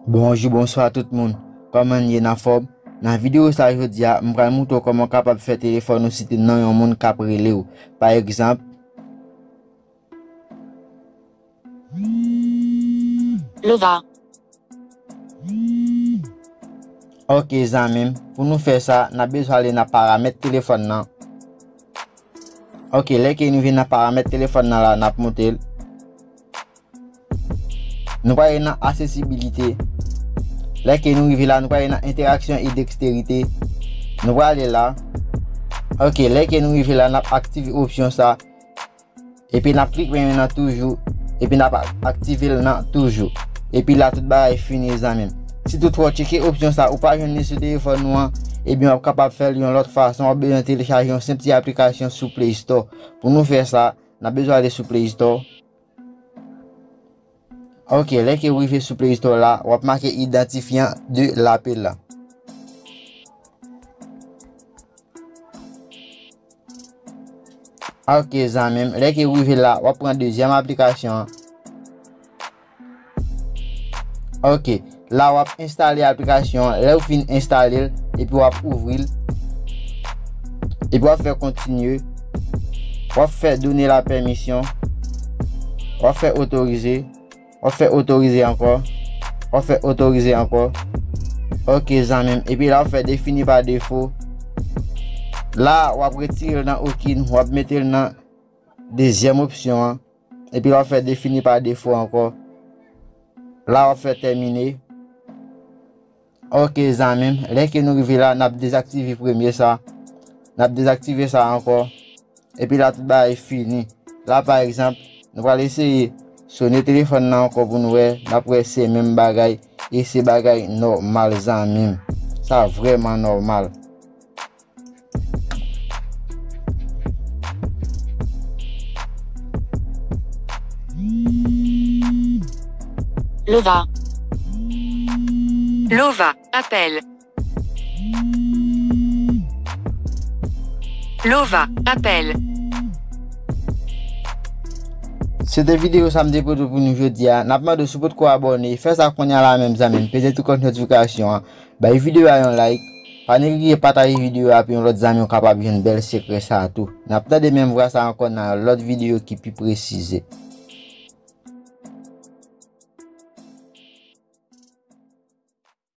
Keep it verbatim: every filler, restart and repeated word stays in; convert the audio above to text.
Bonjou, bonswa tout moun. Kòman n ye, n anfòm? Nan videyo sa jodi a, m pral moutre w kòman w kapab fè telefòn ou site non yon moun k ap rele w. Pa egzanp, Lova. Ok, zanmi m, pou nou fè sa, n ap bezwen ale nan paramèt telefòn nan. Ok, lè ke nou vin nan paramèt telefòn nan la, n ap moute l. Nou prale nan aksesibilite. Lè ke nou rive la, nou prale nan entèraksyon e deksterite. Nou prale la. Ok, lè ke nou rive la, n ap aktive opsyon sa. Epi n ap klik men nan toujou. Epi n ap ak- aktive l nan toujou. Epi la, tout bagay fini, zanmi m. Si toutfwa w tcheke opsyon sa, ou pa jwenn li sou telefòn ou an, ebyen w ap kapab fè l yon lòt fason. W ap bezwen telechaje yon senp ti aplikasyon sou Play Store. Pou nou fè sa, n ap bezwen ale sou Play Store. Ok, lè ke w rive sou Play Store la, w ap make idantifyan de lapel la. Ok, zanmi m, lè ke w rive la, w ap pran dezyèm aplikasyon an. Ok, la w ap enstale aplikasyon an. Lè w fin enstale l, epi w ap ouvri l, epi w ap fè kontinye, w ap fè done la pèmisyon, w ap fè otorize, w ap fè otorize ankò, w ap fè otorize ankò. Ok, zanmi m, epi la w ap fè defini pa defo. La, w ap retire l nan okin, w ap mete l nan dezyèm opsyon an. Epi la w ap fè defini pa defo ankò. La w ap fè tèmine. Ok, zanmi m, lè ke nou rive la, n ap dezaktive premye sa. N ap dezaktive sa ankò. Epi la, tout bagay fini. La, pa egzanp, nou pral eseye sone telefòn nan ankò pou nou wè. N ap wè se menm bagay. E se bagay nòmal, zanmi m. Sa vrèman nòmal. Lova. Lova, apèl. Lova, apèl. Se te videyo sa m te pote pou nou jodi a. N ap mande w si w potko abòne, fè sa kounye a la menm, zanmi m. Peze ti klòch notifikasyon an. Bay videyo a yon like. Pa neglije pataje videyo a pou yon lòt zanmi w kapab jwenn bèl sekrè sa a tou. N ap tande menm vwa sa a ankò nan yon lòt videyo ki pi presize.